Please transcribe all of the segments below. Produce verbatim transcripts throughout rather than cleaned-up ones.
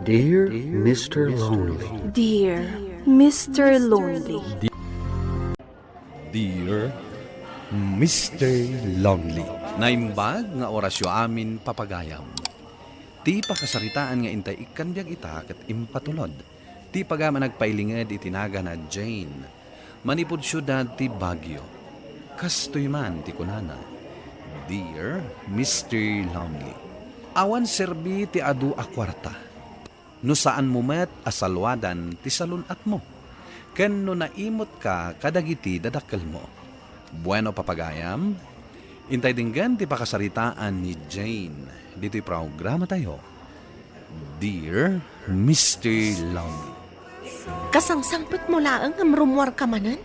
Dear Mister Lonely. Dear Mister Lonely. Dear Mister Lonely. Naimbag nga orasyo amin, papagayam. Ti pakasaritaan nga intay ikkan biag ita ket impatulod ti pagayam a nagpailinged iti nagan a Jane. Manipud siudad ti Baguio. Kastoy man ti kunana, "Dear Mister Lonely, awan serbi ti adu a kuarta. No saanmo met a saluadan ti salun-atmo, ken no naimutka kadagiti dadakkelmo." Bueno, papagayam, intay denggen ti pakasaritaan ni Jane ditoy programatayo, Dear Mister Lonely. Kasangsangpetmo laeng ngem rummuarka manen?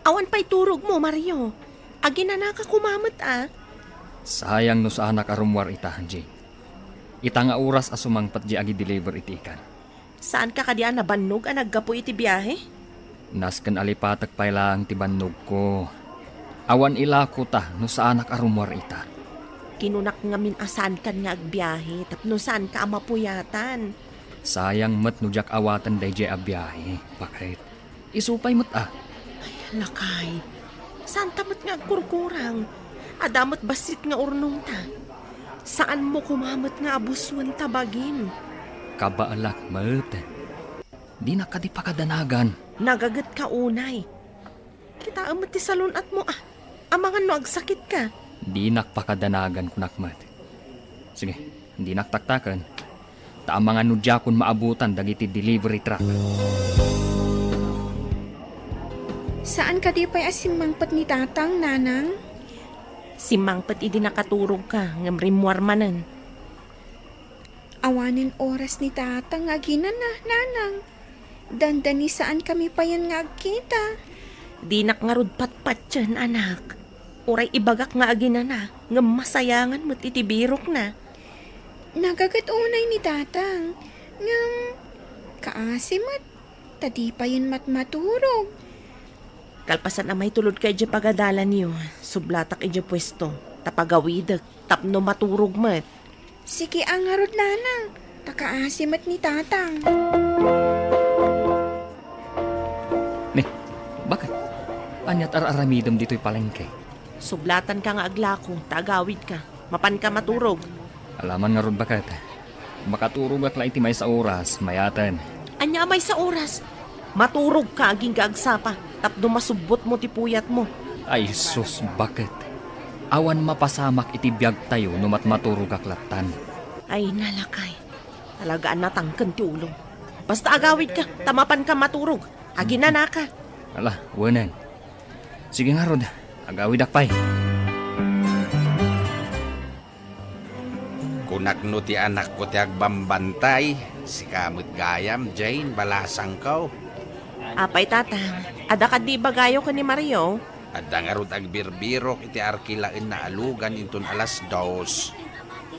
Awan pay turogmo, Mario. Aginanaka koma met a. Sayang no saanak a rummuar ita, Jane. Ita nga oras a sumangpet diay agideliver iti ikan. Saanka kadi a nabannog a naggapu iti biahe? Nasken a lipatek pay laeng ti bannogko. Awan ilakota no saanak a rummuar ita. Kinunak ngamin a saankan nga agbiahe tapno saanka a mapuyatan. Sayang met no diak awaten daydiay a biahe, baket. Isu pay met a. Ay, lakay. Saanta met nga agkurkurang. Adda met bassit nga urnongta. Saanmo koma met nga abusuen ta bagim. Kabaelak met. Dinak kadi pakadanagan. Nagagetka unay. Kitaem met ti salun-atmo a. Amangan no agsakitka. Dinak pakadanagan, kunak met. Sige, dinak taktaken. Ta amangan no diakon maabutan dagiti delivery truck. Saan kadi pay a simmangpet ni Tatang, Nanang? Simmangpet idi nakaturogka, ngem rimmuar manen. Awanen oras ni Tatang nga aginana, Nanang. Dandani saankami payen nga agkita. Dinak ngarud patpatien, anak. Uray ibagak nga aginana, ngem masayangan met iti birokna. Nagaget unay ni Tatang, ngem kaasi met, ta di payen matmaturog. Kalpasan a maitulodka idiay pagadalanyo, sublatak idiay puesto, ta pagawidek tapno maturog met. Sige a ngarud, Nanang, ta kaasi met ni Tatang. Ne, baket? Aniat ar-aramidem ditoy palengke? Sublatanka nga aglako, ta agawidka. Mapanka maturog. Alaman ngarud, baket. Makaturogak la iti maysa oras, mayaten. Ania a maysa oras? Maturogka agingga agsapa, tapno masubbotmo ti puyatmo. Ay sus, baket. Awan mapasamak iti biagtayo no matmaturogak lattan. Ay, nalakay. Talaga a natangken ti ulom. Basta agawidka, ta mapanka maturog. Aginanaka. Ala, wenen. Sige ngarud, agawidak pay. Kunak no ti anakko ti agbambantay, sika met gayam, Jane, balasangko. Apay, Tatang, adda kadi ibagayo ken ni Mario? Adda ngarud agbirbirok iti arkilaenna a lugan inton alas dos.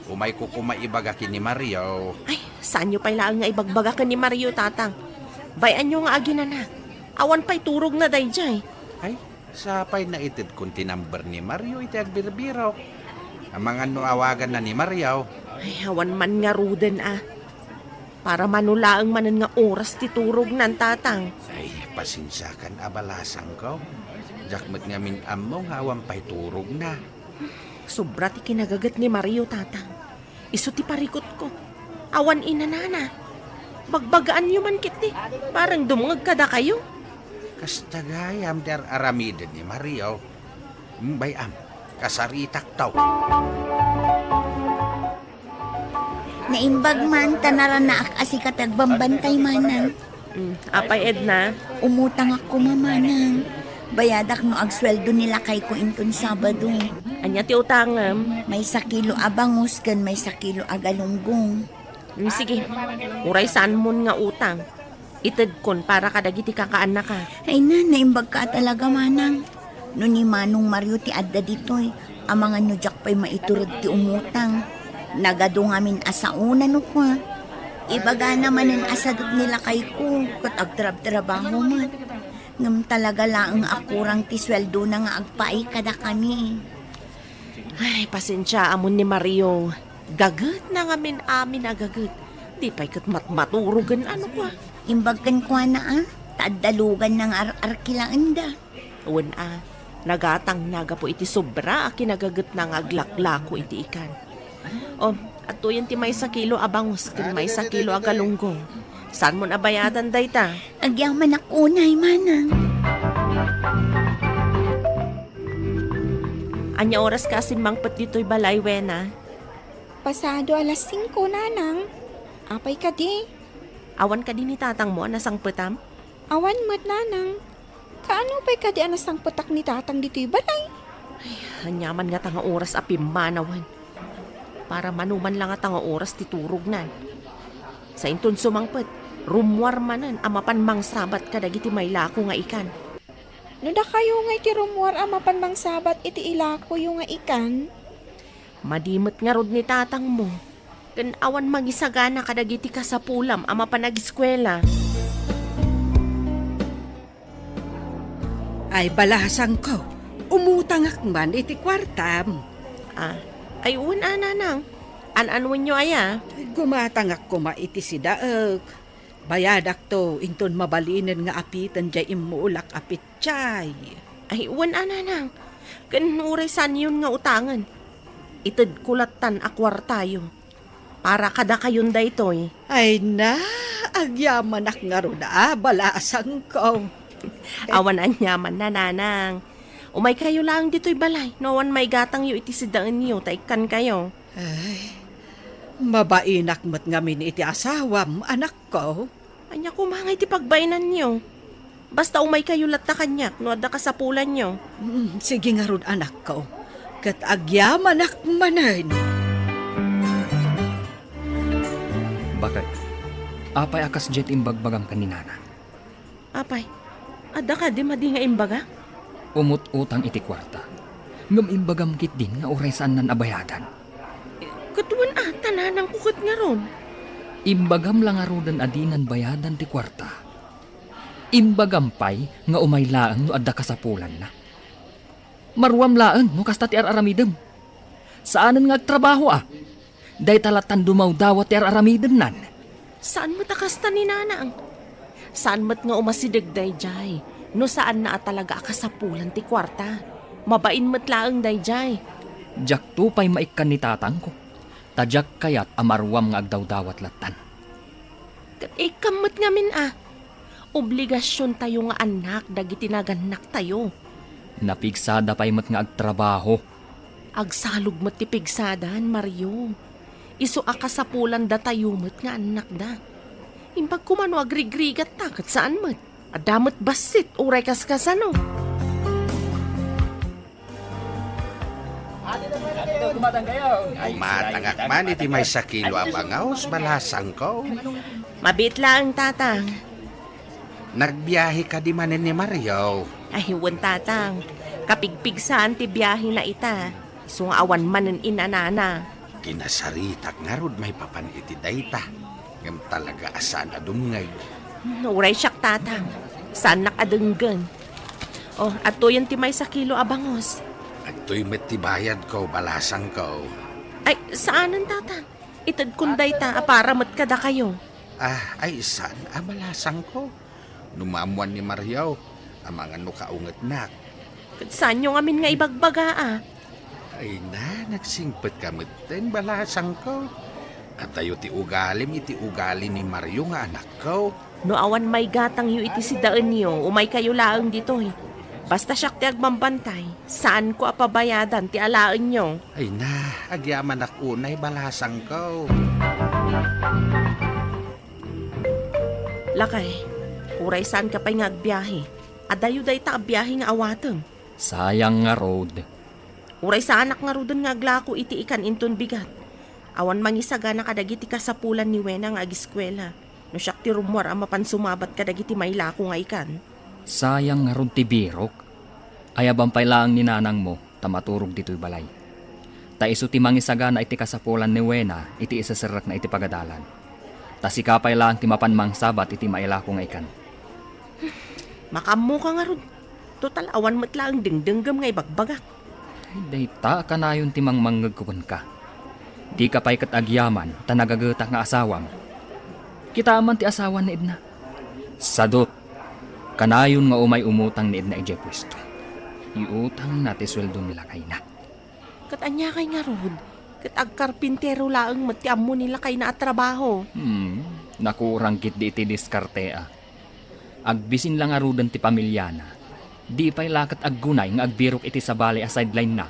Umayko koma ibaga ken ni Mario. Ay, saanyo pay laeng nga ibagbaga ken ni Mario, Tatang. Bay-anyo nga aginana. Awan pay turogna daydiay. Ay, sapay naitedkon ti number ni Mario iti agbirbirok. Amangan no awaganna ni Mario. Ay, awan man ngaruden a. Para mano laeng manen nga oras ti turognan, Tatang. Ay, pasensiakan a balasangko. Diak met ngamin ammo nga awan pay turogna. Sobra ti kinagaget ni Mario, Tatang. Isu ti parikutko. Awan inanana. Bagbagaanyo man ketdi. Parang dumngeg kadakayo. Kasta gayam ti ar-aramiden ni Mario. Hmm, bay-am, kasaritakto. Naimbag man, ta naranaak a sika ti agbambantay, manang. Mm, apay, Edna? Umutangak koma, manang. Bayadak no agsueldo ni lakayko inton Sabado. Ania ti utangem? Maysa kilo a bangus ken maysa kilo a galunggong. Mm, sige. Uray saanmon nga utang. Itedkon para kadagiti kakaannaka. Ay na, naimbagka a talaga, manang. No ni Manong Mario ti adda ditoy, amangan no diak pay maiturod ti umutang. Nagadu ngamin a saona no kua. Ibagana manen a sadut ni lakayko, ket agtrabtrabaho met. Ngem talaga laeng a kurang ti sueldona nga agpaay kadakami. Ay, pasensia amon ni Mario. Gaget na ngamin amin a gaget. Di pay ket matmaturogen, ano kua? Imbag kenkuana, a, ta adda luganna nga ar-arkilaenda. Wen a, nagatangna gapu iti sobra a kinagagetna nga aglaklako iti ikan. O, adtoyen ti maysa kilo a bangus ken maysa kilo a galunggong. Saanmon a bayadan dayta? Agyamanak unay, manang. Ania oras ka a simmangpet ditoy balay, Wena? Pasado alas singko, nanang. Apay kadi? Awan kadi ni tatangmo a nasangpetam? Awan met, nanang. Kaano pay kadi a nasangpetak ni tatang ditoy balay? Ay, aniaman ngata nga oras a pimmanawen. Para manuman la ngata nga oras ti turognan. Sainton sumangpet, rummuar manen a mapan mangsabat kadagiti mailako nga ikan. No dakayo ngay ti rummuar a mapan mangsabat iti ilakoyo nga ikan? Madi met ngarud ni tatangmo, ken awan mangisagana kadagiti kasapulam a mapan agiskuela. Ay, balasangko, umutangak man iti kuartam. Ah, ay, wen a, nanang. An-anuenyo aya? Gumatangak koma iti sidaek. Bayadakto inton mabalinen nga apiten diay immulak a petsay. Ay, wen a, nanang. Ken uray saanyon nga utangen, itedko lattan a kuartayo. Para kadakayon daytoy. Ay na, agyamanak ngarud a, balasangko. Awan aniaman, nanang. Umaykayo laeng ditoy balay, no awan maigatangyo iti sidaenyo, ta ikkankayo. Ay, mabainak met ngamin iti asawam, anakko. Ania koma ngay ti pagbainanyo? Basta umaykayo latta kaniak no adda kasapulanyo. Mm, sige ngarud, anakko. Ket agyamanak manen. Bakit? Apay a kasdiay ti imbagbagam ken ni Nanang? Apay, adda kadi madi nga imbagak? Umut-utang iti kuarta. Ngem imbagam ketdin nga uray saannan a bayadan. Ket wen a, ta nanangko ket ngarud. Imbagam la ngaruden a dinan bayadan ti kuarta. Imbagam pay nga umay laeng no adda kasapulanna. Maruam laeng no kasta ti ar-aramidem. Saanen nga agtrabaho a. Dayta lattan dumawdawat ti ar-aramidennan. Saan met a kasta ni Nanang? Saan met nga umasideg daydiay no saanna a talaga a kasapulan ti kuarta? Mabain met laeng daydiay. Diakto pay maikkan ni tatangko, ta diak kayat a maruam nga agdawdawat lattan. Ket ikkam met ngamin a. Obligasiontayo nga annak dagiti nagannaktayo. Napigsada pay met nga agtrabaho. Agsalog met ti pigsadan, Mario. Isu a kasapulan datayo met nga annakda. Imbag koma no agrigrigatta ket saan met. Adda met bassit, uray kaskasano. Matangak man iti maysa kilo a bangus, balasangko. Mabiit laeng, Tatang. Nagbiahe kadi manen ni Mario? Ay, wen, Tatang. Kapigpigsaan ti biahena ita. Isu nga awan manen inanana. Kinasaritak ngarud maipapan iti dayta. Ngem talaga a saan a dumngeg. Hmm, uray siak, Tatang. Saannak a denggen. O, adtoyen ti maysa kilo a bangus. Adtoy met ti bayadko, balasangko. Ay, saanen, Tatang. Itedkon dayta a para met kadakayo. Ah, ay, saan a, balasangko? No maammuan ni Mario, amangan no kaungetnak. Ket saanyo ngamin nga ibagbaga a? Ay na, nagsingpetka metten, balasangko. Adayo ti ugalim iti ugali ni Mario nga anakko. No awan maigatangyo iti sidaenyo, umaykayo laeng ditoy. Basta siak ti agbambantay, saanko a pabayadan ti alaenyo. Ay na, agyamanak unay, balasangko. Lakay, uray saanka pay nga agbiahe, adayo dayta a biahe nga awatem. Sayang ngarud. Uray saanak ngaruden nga aglako iti ikan inton bigat. Awan mangisagana kadagiti kasapulan ni Wena nga agiskuela. No siak ti rummuar a mapan sumabat kadagiti mailako nga ikan. Sayang ngarud ti birok. Ayaban pay laeng ni nanangmo ta maturog ditoy balay. Ta isu ti mangisagana iti kasapulan ni Wena iti iseserrekna iti pagadalan. Ta sika pay laeng ti mapan mangsabat iti mailako nga ikan. Makaammoka ngarud. Total, awan met laeng dengdenggem nga ibagbagak. Ay, dayta a kanayon ti mangmangngegko kenka. Dika pay ket agyaman ta nagagetak nga asawam. Kitaem man ti asawan ni Edna. Sadut, kanayon nga umay umutang ni Edna idiay puesto. Iutangna ti sueldo ni lakayna. Ket ania kay ngarud? Ket agkarpintero laeng met ti ammo ni lakayna a trabaho. Hmm, nakurang ketdi iti diskartea. Agbisin la ngaruden ti pamiliana. Di pay la ket aggunay nga agbirok iti sabali a sideline-na.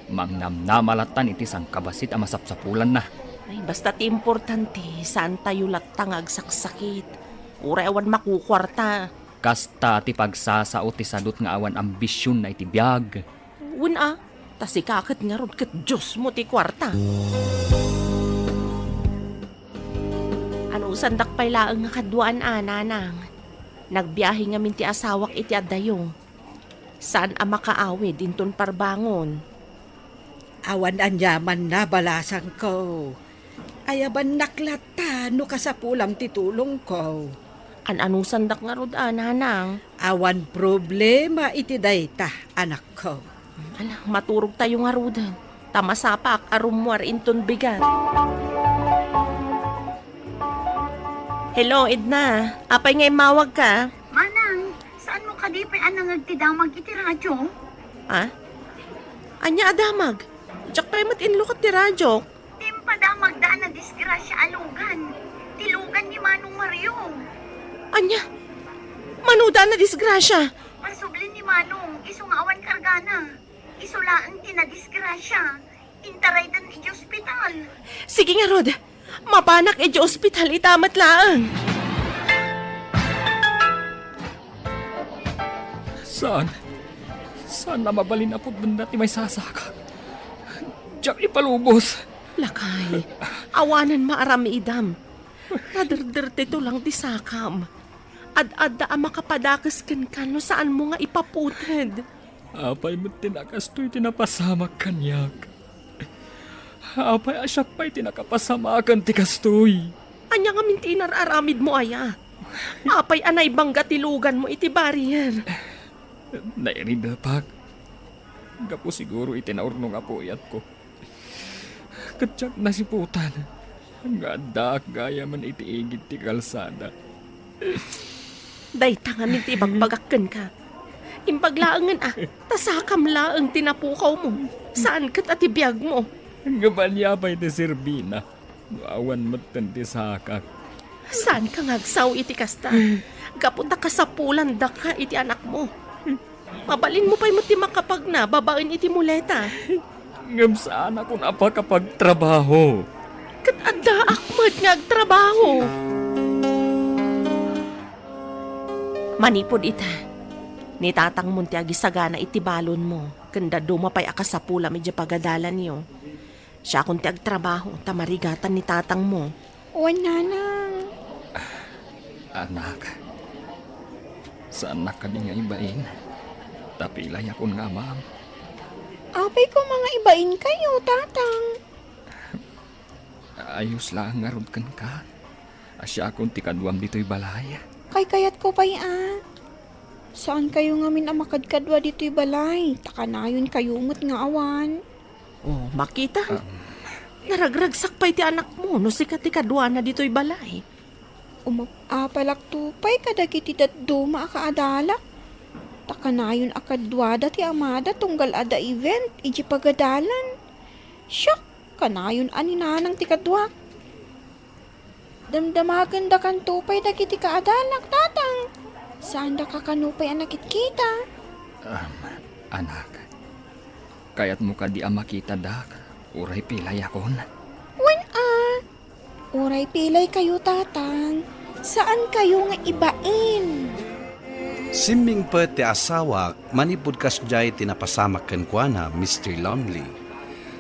Mangnamnama lattan iti sangkabassit a masapsapulanna. Ay, basta ti importante, saan tayo latta nga agsaksakit. Uray awan makukuarta. Kasta ti pagsasao ti sadut nga awan ambisionna iti biag. Wen a, ta sika ket ngarud ket Diosmo ti kuarta. Anusandak pay laeng nga kaduaan a, nanang. Nagbiahe ngamin ti asawak iti adayo. Saan a makaawid inton parbangon. Awan aniaman a balasangko. Ayabannak latta no kasapulam ti tulongko. An-anusandak ngarud a, nanang? Awan problema iti dayta, anakko. Ala, maturogtayo ngaruden. Ta masapaak a rummuar inton bigat. Hello, Edna. Apay nga immawagka? Manang, saanmo kadi pay a nangngeg ti damag iti radyo? Ha? Ania a damag? Diak pay met inlukat ti radyo. Ti impadamagda a nadisgrasia a lugan. Ti lugan ni Manong Mario. Ania? Manoda a nadisgrasia? Parsubli ni Manong, isu nga awan kargana. Isu laeng ti nadisgrasia. Intaraydan iti ospital. Sige ngarud, mapanak iti ospital ita met laeng. Saan? Saan a mabalin a putdenda ti maisasakak? Diak ipalubos. Lakay, awanen maaramidam. Naderder ti tulang ti sakam. Ad-adda a makapadakes kenka no saanmo nga ipaputed. Apay met ti nakastoy ti napasamak kaniak? Apay a siak pay ti nakapasamakan ti kastoy? Ania ngamin ti inar-aramidmo aya? Apay a naibangga ti luganmo iti barrier? Nairidapak. Gapu siguro iti naurnong a puyatko. Ket diak nasiputan nga addaak gayamen iti igid ti kalsada. Dayta ngamin ti ibagbagak kenka. Imbag laengen a, ta sakam laeng ti napukawmo. Saan ket a ti biagmo. Ngem ania pay ti serbina no awan metten ti sakak? Saanka nga agsao iti kasta. Gapu ta kasapulandaka iti anakmo. Mabalinmo pay met ti makapagna babaen iti muleta. Ngem saanakon a pakapagtrabaho. Ket addaak met nga agtrabaho. Manipud ita, ni tatangmon ti agisagana iti balonmo, ken dadduma pay a kasapulam idiay pagadalanyo. Siakon ti agtrabaho ta marigatan ni tatangmo. Wen, nanang. Anak, saannak kadi nga ibain? Ta pilayakon nga amam. Apay koma nga ibainkayo, tatang? Ayos laeng ngarud kenka. A siakon ti kaduam ditoy balay. Kaykayatko pay a. Saankayo ngamin a makadkadua ditoy balay, ta kanayonkayo met nga awan. Oh, makita? Um. Naragragsak pay ti anakmo no sika ti kaduana ditoy balay. Umap-apalakto pay kadagiti dadduma a kaadalak. Ta kanayon a kaduada ti amada tunggal adda event idiay pagadalan. Siak, kanayon a ni nanang ti kaduak. Damdamagendakanto pay dagiti kaadalak, tatang. Saandaka kano pay a nakitkita. Um, anak, kayatmo kadi a makitadak, uray pilayakon? Wen a. Uray pilaykayo, tatang. Saankayo nga ibain. Simmingpet ti asawak manipud kasdiay ti napasamak kenkuana, Mister Lonely.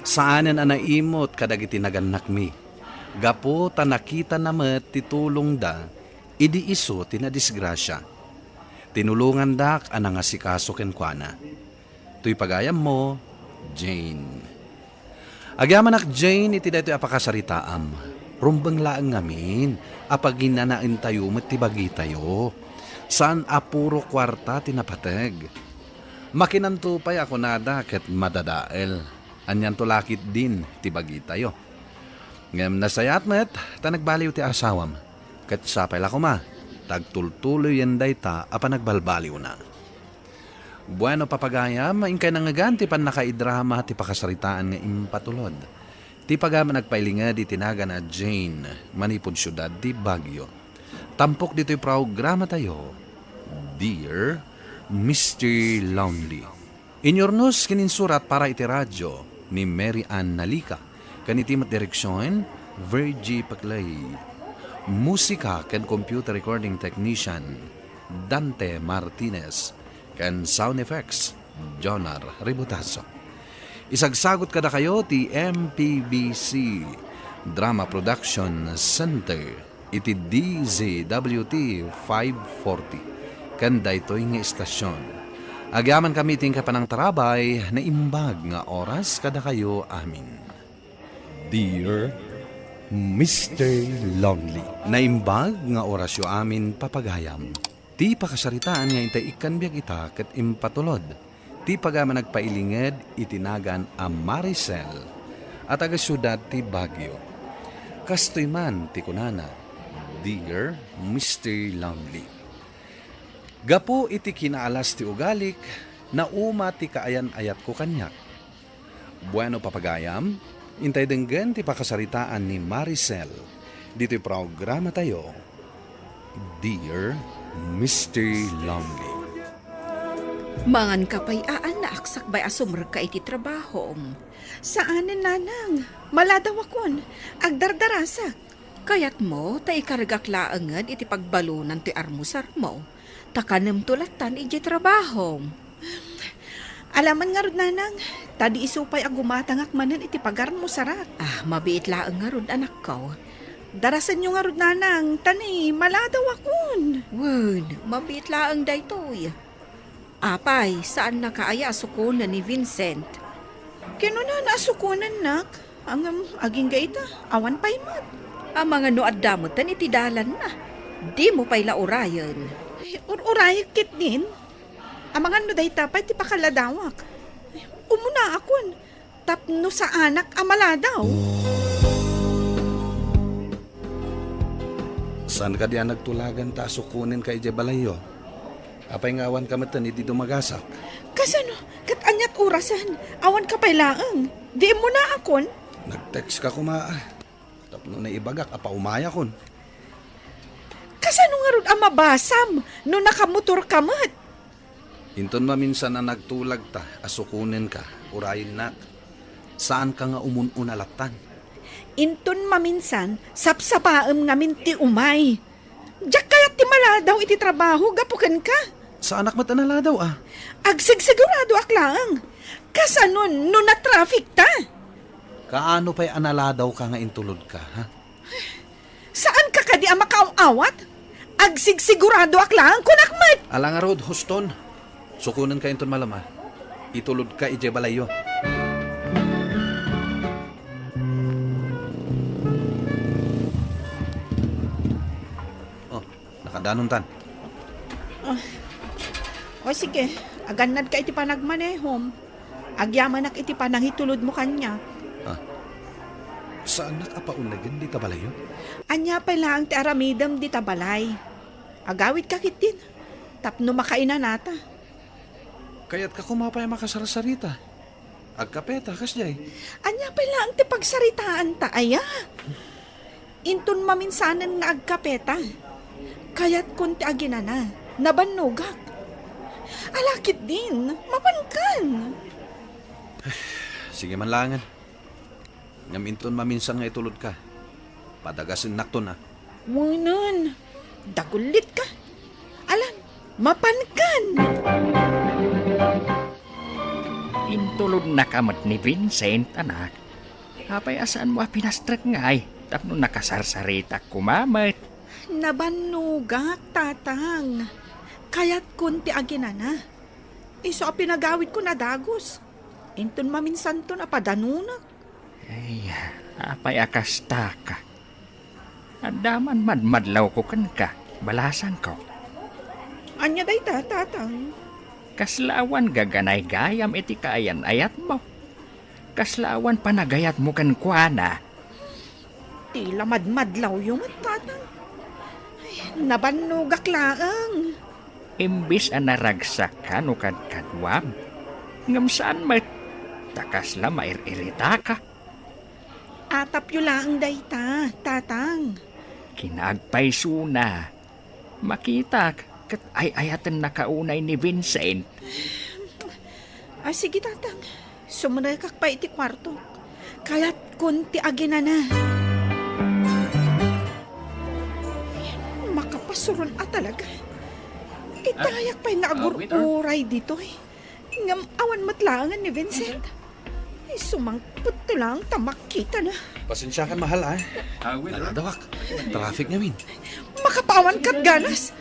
Saanen a naimut kadagiti nagannakmi. Gapu ta nakitana met ti tulongda idi isu ti nadisgrasia. Tinulongandak a nangasikaso kenkuana. Toy pagayammo, Jane. Agyamanak, Jane, iti daytoy a pakasaritaam. Rumbeng laeng ngamin a paginanaentayo met ti bagitayo. Saan a puro kuarta ti napateg. Makinanto pay a kunada ket madadael. Anianto la ketdin ti bagitayo. Ngem nasayaat met ta nagbaliw ti asawam, ket sapay la koma ta agtultuloyen dayta a panagbalbaliwna. Bueno, papagayam, inkay nangngegan ti pannakaidrama ti pakasaritaan nga impatulod. Ti pagayam a nagpailinged iti nagan a Jane, manipud siudad ti Baguio. Tampok ditoy programatayo, Dear Mister Lonely. Inyurnos ken insurat para iti radio ni Mary Ann Nalica, ken iti met direksion, Virgie Paclay. Musika ken computer recording technician, Dante Martinez, ken sound effects, Jonar Ributazo. Isagsagot kadakayo ti M P B C Drama Production Center iti D Z W T five forty, ken daytoy nga istasyon. Agyamankami iti inkay panangtarabay, naimbag nga oras kadakayo amin. Dear Mister Lonely. Naimbag nga orasyo amin, papagayam. Ti pakasaritaan nga intay ikkan biag ita ket impatulod. Ti pagayam a nagpailinged iti nagan a Maricel a taga-siudad ti Baguio. Kastoy man ti kunana, Dear Mister Lonely. Gapu iti kinaalas ti ugalik, nauma ti kaayan-ayatko kaniak. Bueno, papagayam, intay denggen ti pakasaritaan ni Maricel ditoy programatayo, Dear Mister Lonely. Manganka pay, aannaak sakbay a sumrekka iti trabahom. Saanen, nanang. Maladawakon. Agdardarasak. Kayatmo ta ikargak laengen iti pagbalunan ti armusarmo, ta kanemto lattan idiay trabahom. Alaman ngarud, nanang, ta di isu pay a gumatangak manen iti pagarmusarak. Ah, mabiit laeng ngarud, anakko. Darasenyo ngarud, nanang, ta ni maladawakon. Wen, mabiit laeng daytoy. Apay, saannaka aya a sukonen ni Vincent? Kinunana a sukonennak, ngem agingga ita, awan pay met. Amangan no adda metten iti dalanna. Dimo pay la urayen. Ay, ur-urayek ketdin. Amangan no dayta pay ti pakaladawak. Ay, umunaakon. Tapno saanak a maladaw. Saan kadi a nagtulagan ta a sukonenka idiay balayyo? Apay nga awanka metten idi dumagasak? Kasano? Ket aniat orasen? Awanka pay laeng. Di immunaakon? Nag-text ka koma, ah. Tapno naibagak a paumayakon. Kasano ngarud a mabasam no nakamotorka met? Inton maminsan a nagtulagta a sukonenka, urayennak. Saanka nga umun-una lattan. Inton maminsan, sapsapaem ngamin ti umay. Diak kayat ti maladaw iti trabaho gapu kenka. Saanak met a naladaw, a? Agsigsiguradoak laeng. Kasanon no na-traffic ta? Kaano pay a naladawka nga intulodka, ha? Saanka kadi a makaaw-awat? Agsigsiguradoak laeng, kunak met! Ala ngarud, huston. Sukonenka inton malem, a. Itulodka idiay balayyo. Oh, nakadanontan. Ah. O sige, agannadka iti panagmanehom. Agyamanak iti panangitulodmo kaniak. Ah. Saannak a paunegen dita balayyo? Ania pay laeng ti aramidem dita balay? Agawidka ketdin tapno makainanata. Kayatka koma pay a makasarsarita. Agkapeta, kasdiay. Ania pay laeng ti pagsaritaanta, aya? Inton maminsanen nga agkapeta. Kayatkon ti aginana. Nabannogak. Ala ketdin, mapankan. Sige man laengen. Ngem inton maminsan nga itulodka, padagasennak ton, a. Wenno, dagullitka. Alan, mapankan. Intulodnaka met ni Vincent, anak. Apay a saanmo a pinastrek ngay tapno nakasarsaritak koma met? Nabannogak, tatang. Kayatkon ti aginana. Isu a pinagawidkon a dagus. Inton maminsanton a padanonak. Ay, apay a kastaka? Adda man madmadlawko kenka, balasangko. Ania dayta, tatang? Kasla awan gaganaygayam iti kaayan-ayatmo. Kasla awan panagayatmo kenkuana. Tila madmadlawyo met, Tatang. Ay, nabannogak laeng. Imbes a naragsak ka no kadkaduam, ngem saan met ta kasla mair-iritaka. Atapyo laeng dayta, Tatang. Kinaagpaysona. Makitak ket ay-ayatennaka unay ni Vincent. Ah, sige, Tatang. Sumrekak pay iti kuartok. Kayatkon ti aginana. Makapasuron a talaga. Itayak pay nga agur-uray ditoy. Ngem awan met laengen ni Vincent. Ay, sumangpet to laeng ta makitana. Pasensiakan, mahal, ah. Naladawak. Traffic ngamin. Makapawan kat ganas.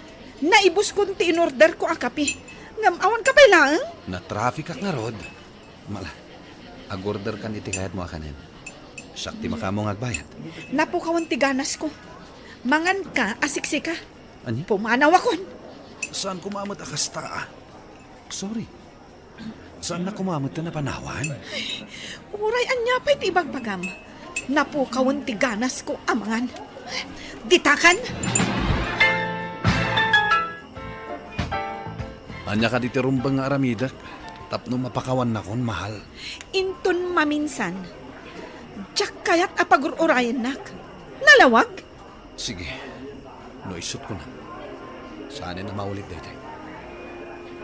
Naibuskon ti inorder ko a kape. Ngem awan ka pay laeng? Na-traffic ak ngarud. Mala, agorder kan iti kayat mo a kanen. Siak ti makaammo nga agbayad. Napukawan ti ganas ko. Mangan ka a siksika. Ania? Pumanawakon. Saan ko maamot a kasta, ah? Sorry. Saan na koma met ta napanawan? Uray ania pay ti ibagbagam? Napukawen ti ganas ko a mangan. Ditakan! Ania kadi ti rumbeng nga aramidek tapno mapakawannakon, mahal? Inton maminsan, diak kayat a pagur-urayennak. Nalawag? Sige. No isut' kunam, saanen a maulit daytoy.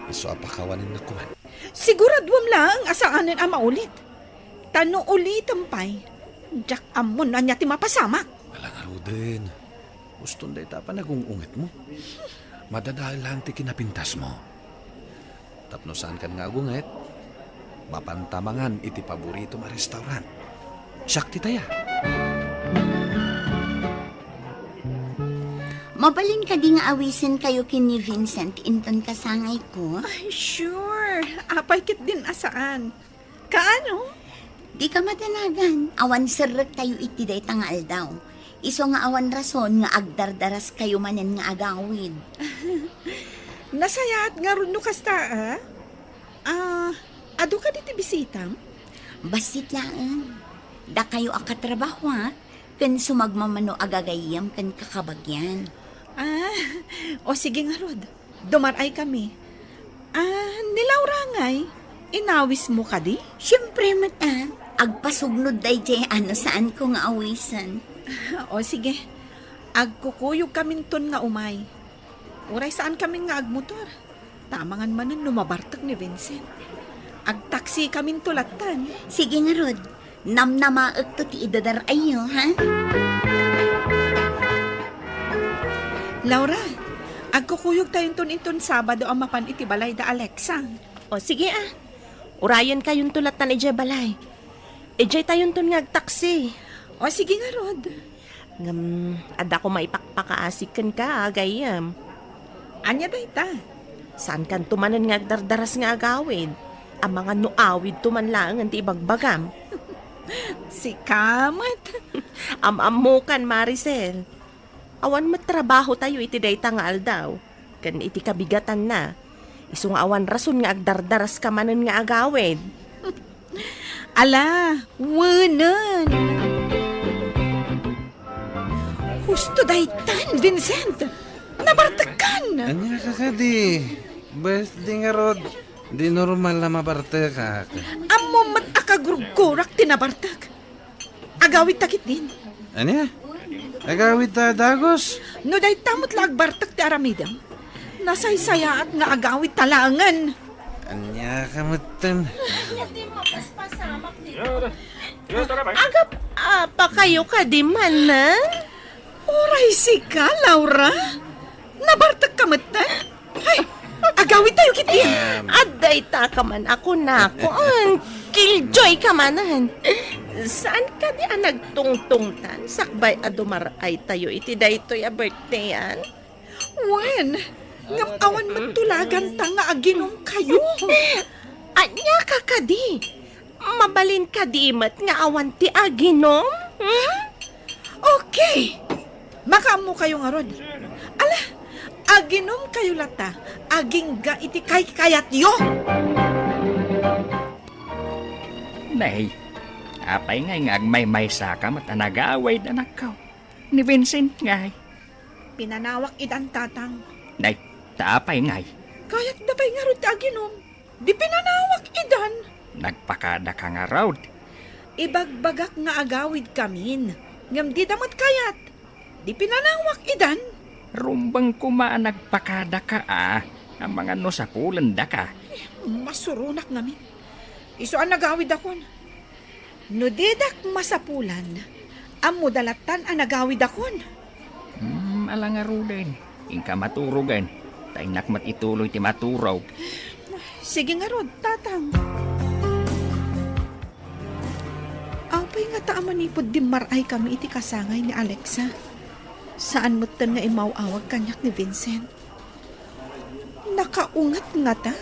Isu a pakawanennak koman. Siguraduam laeng a saanen a maulit. Ta no ulitem pay, diak ammo no ania ti mapasamak. Ala ngaruden. Uston dayta a panagung-ungetmo. Madadael laeng ti kinapintasmo. Tapno saankan nga agunget, mapanta mangan iti paboritom a restaurant. Siak ti taya. Mabalin kadi nga awisenkayo ken ni Vincent inton kasangayko? Ay, sure. Apay ketdin a saan? Kaano? Dika madanagan. Awan serrektayo iti dayta nga aldaw. Isu nga awan rason nga agdardaraskayo manen nga agawid. Nasayaat ngarud no kasta, a? Ah, adu kadi ti bisitam? Bassit laeng. Dakayo a katrabahoak, ken sumagmamano a gagayyem ken kakabagian. Ah, o sige ngarud. Dumar-ay kami. Ah, ni Laura ngay, inawismo kadi? Siempre met, a. Agpasugnod daydiay a no saanko nga awisen. O sige, agkukuyog kaminton nga umay. Uray saan kamin nga agmotor. Ta amangan manen no mabartek ni Vincent. Agtaksi kaminto lattan. Sige ngarud. Namnamaekto ti idadar-ayyo, ha? Laura, agkukuyogtayonton inton Sabado a mapan iti balay da Alexa. O, sige, a. Urayenkayonto lattan idiay balay. Idiaytayonton nga agtaksi. O, sige ngarud. Ngem, adda koma ipakpakaasik kenka, a, gayyem. Ania dayta? Saankanto manen nga agdardaras nga agawid. Amangan no awidto man laengen ti ibagbagam. Sika met. Am-ammokan, Maricel. Awan met trabahotayo iti dayta nga aldaw, ken iti kabigatanna, isu nga awan rason nga agdardaraska manen nga agawid. Ala, wenen. Husto daytan, Vincent. Nabartekkan. Ania ka kadi? Bes, di ngarud, di normal a mabartekak. Ammom met a kagurgurak ti nabartek. Agawidta ketdin. Ania? Agawidta a dagus? No dayta met la agbartek ti aramidem, nasaysayaat nga agawidta laengen. Ania ka metten? Agap-apakayo kadi manen? Uray sika, Laura? Nabartekka metten? Ay, agawidtayo ketdi. Em. Adda ita ka man a kunakon. Killjoy ka manen. Saan kadi a nagtungtungtan sakbay a dumar-aytayo iti daytoy a birthdayan? Wen, ngem awan met tulaganta nga aginumkayo. Ania ka kadi? Mabalin kadi met nga awan ti aginom? Hmm? Okay. Makaammokayo ngarud. Ala, aginumkayo latta. Agingga iti kaykayatyo. Nay, Apay ngay nga agmaymaysaka met a nagawid, anakko? Ni Vincent ngay? Pinanawak idan, Tatang. Nay, ta apay ngay? Kayatda pay ngarud ti aginum. Di pinanawak idan. Nagpakadaka ngarud? Ibagbagak nga agawidkamin, ngem dida met kayat. Di pinanawak idan. Rumbeng koma a nagpakadaka a, amangan no sapulendaka. Masuronak ngamin. Isu a nagawidakon. No didak masapulan, ammoda lattan a nagawidakon. Hmm, ala ngaruden. Inka maturogen. Ta innak met ituloy ti maturog. Sige ngarud, Tatang. Apay ngata a manipud dimmar-ay kami iti kasangay ni Alexa? Saan metten nga immaw-awag kaniak ni Vincent. Nakaunget ngata?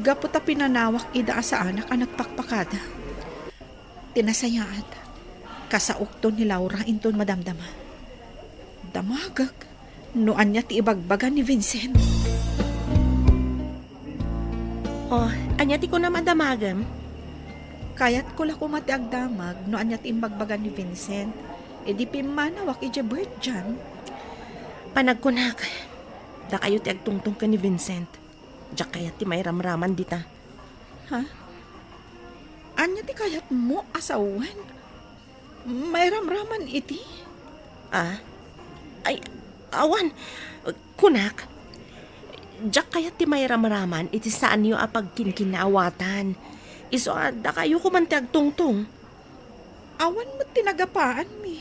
Gapu ta pinanawak ida a saanak a nagpakpakada. Ti nasayaat, kasaokto ni Laura inton madamdama. Damagek no ania ti ibagbaga ni Vincent. Oh, ania ti kunam a damagem? Kayatko la koma ti agdamag no ania ti imbagbaga ni Vincent idi pimmanawak idiay Bertjan. Panagkunak, dakayo ti agtungtong ken ni Vincent. Diak kayat ti mairamraman dita. Ha? Ania ti kayatmo a sawen? Mairamraman iti? Ah? Ay, awan. Kunak, diak kayat ti mairamraman iti saanyo a pagkinkinnaawatan. Isu a dakayo koman ti agtungtong. Awan met ti nagapaanmi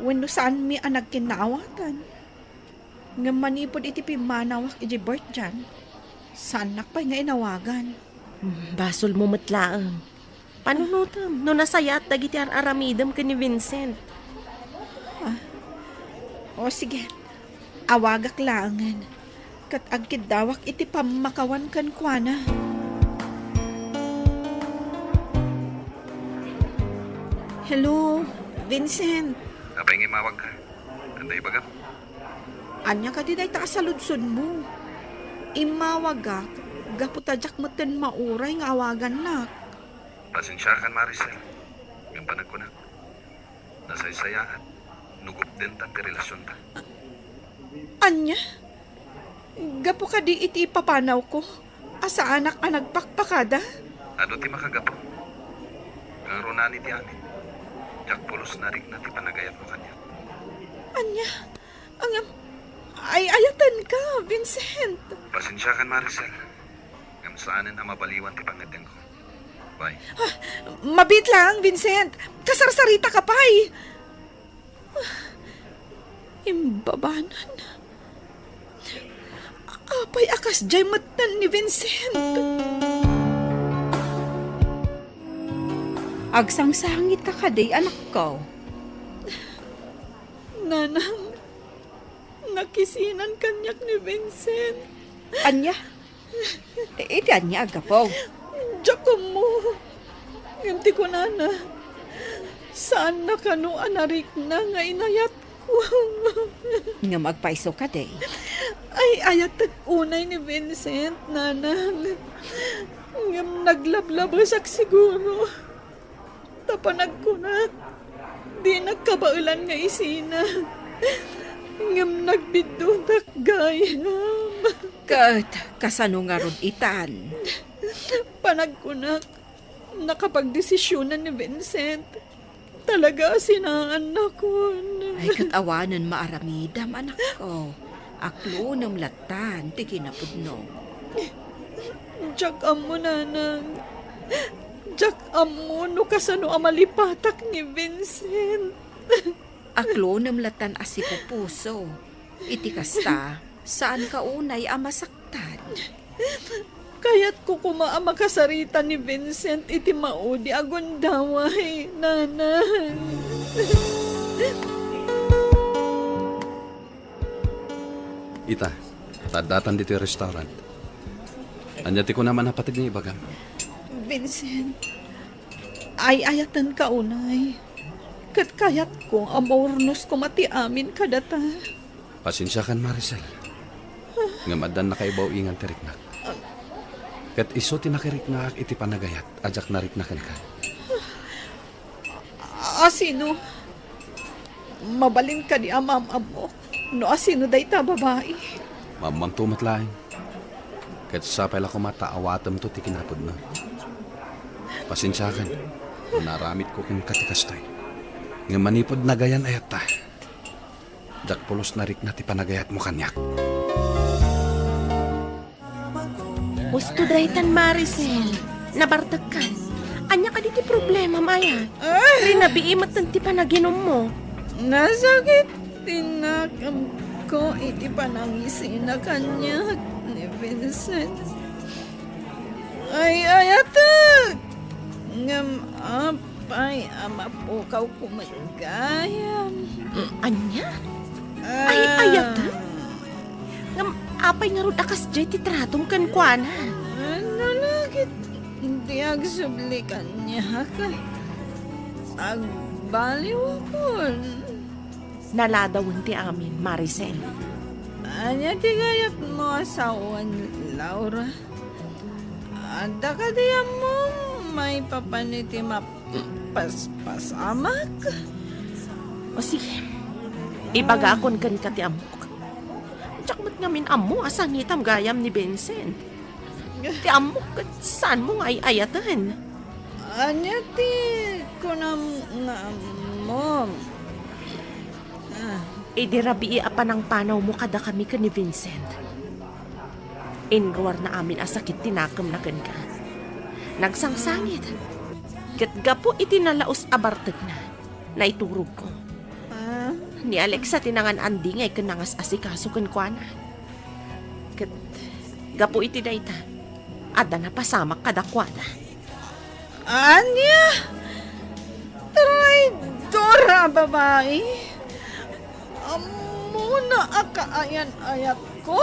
wenno saanmi a nagkinnaawatan. Ngem manipud iti pimmanawak idiay Bertjan, saannak pay nga inawagan. Hmm, basolmo met laeng. Panunotem no nasayaat dagiti ar-aramidem ken ni Vincent. Ah. O sige, awagak laengen, ket agkiddawak iti pammakawan kenkuana. Hello, Vincent. Apay nga immawagka? Ania ibagam? Ania kadi dayta a saludsodmo? Immawagak gapu ta diak metten mauray nga awagannak. Pasensiakan, Maricel. Ngem panagkunak, nasaysayaat no gupdenta ti relasionta. Ania? Gapu kadi iti ipapanawko a saanak a nagpakpakada? Adu ti makagapu. Ngarunani ti amin. Diak pulos narikna ti panagayatmo kaniak. Ania? Ngem, ay-ayatenka, Vincent. Pasensiakan, Maricel. Ngem saanen a mabaliwan ti pangngeddengko. Bye. Ah, mabiit lang, Vincent. Kasarsaritaka pay. Ah, imbabanen. Apay a kasdiay metten ni Vincent? Agsangsangitka kadi, anakko? Nanang, nakisinan kaniak ni Vincent. Ania? Iti ania a gapu? Diak ammo. Ngem ti kunana, saanna kano a narikna nga inayatko. Ngem agpayso kadi? Ay-ayatek unay ni Vincent, Nanang. Ngem naglablabesak siguro. Ta panagkunak, dinak kabaelan nga isina. Ngem nagbiddutak gayam. Ket kasano ngarud itan? Panagkunak, nakapagdesisionan ni Vincent. Talaga a sinaannakon. Ay, ket awanen maaramidam, anakko. Aklonem lattan ti kinapudno. Diak ammo, Nanang. Diak ammo no kasano a malipatak ni Vincent. Aklonem lattan a sipupuso. Iti kasta, saanka unay a masaktan. Kayatko koma a makasarita ni Vincent iti maudi a gundaway, Nanang. Ita, ta addatan ditoy restaurant. Ania ti kunam a napateg nga ibagam? Vincent, ay-ayatenka unay. Ket kayatko a maurnos koma ti amin kadata. Pasensiakan, Maricel. Ngem addan nakaibaw-ingan ti riknak. Ket isu ti nakiriknaak iti panagayat a diak narikna kenka. Asino? Mabalin kadi a maam-ammok no asino dayta a babai? Maammoanto met laeng. Ket sapay la koma ta awatemto ti kinapudno. Pasensiakan no naaramidko kenka ti kastoy. Ngem manipud nagayan-ayatta, diak pulos narikna ti panagayatmo kaniak. Husto daytan, Maricel. Nabartekkan. Ania kadi ti problemam, aya? Ay! Rinabii metten ti panaginummo. Nasakit ti nakemko iti panangisina kaniak ni Vincent. Ay-ayatek! Ngem apay a mapukawko met gayam? Mm, ania? Ah. Ay-ayatek? Ngem apay ngarud a kasdiay ti tratom kenkuana? Ano lagit ti agsubli kaniak? Agbaliwkon. Naladawen ti amin, Maricel. Ania ti gayatmo a sawen, Laura? Adda kadi ammom maipapan iti mapaspasamak? O sige, ibagakon kenka ti ammok. Diak met ngamin ammo a sangitam gayam ni Vincent. Ti ammok ket saanmo nga ay-ayaten. Ania ti kunam nga ammom? Ah. Idi rabii a panangpanawmo kadakami ken ni Vincent, inruarna amin a sakit ti nakemna kenka. Nagsangsangit. Ket gapu iti nalaus a bartekna, naiturogko. Ah. Ni Alexa ti nangan-andingay ken nangas-asikaso kenkuana. Ket gapu iti dayta, adda napasamak kadakuada. Ania? Traidor a babai! Ammona a kaayan-ayatko,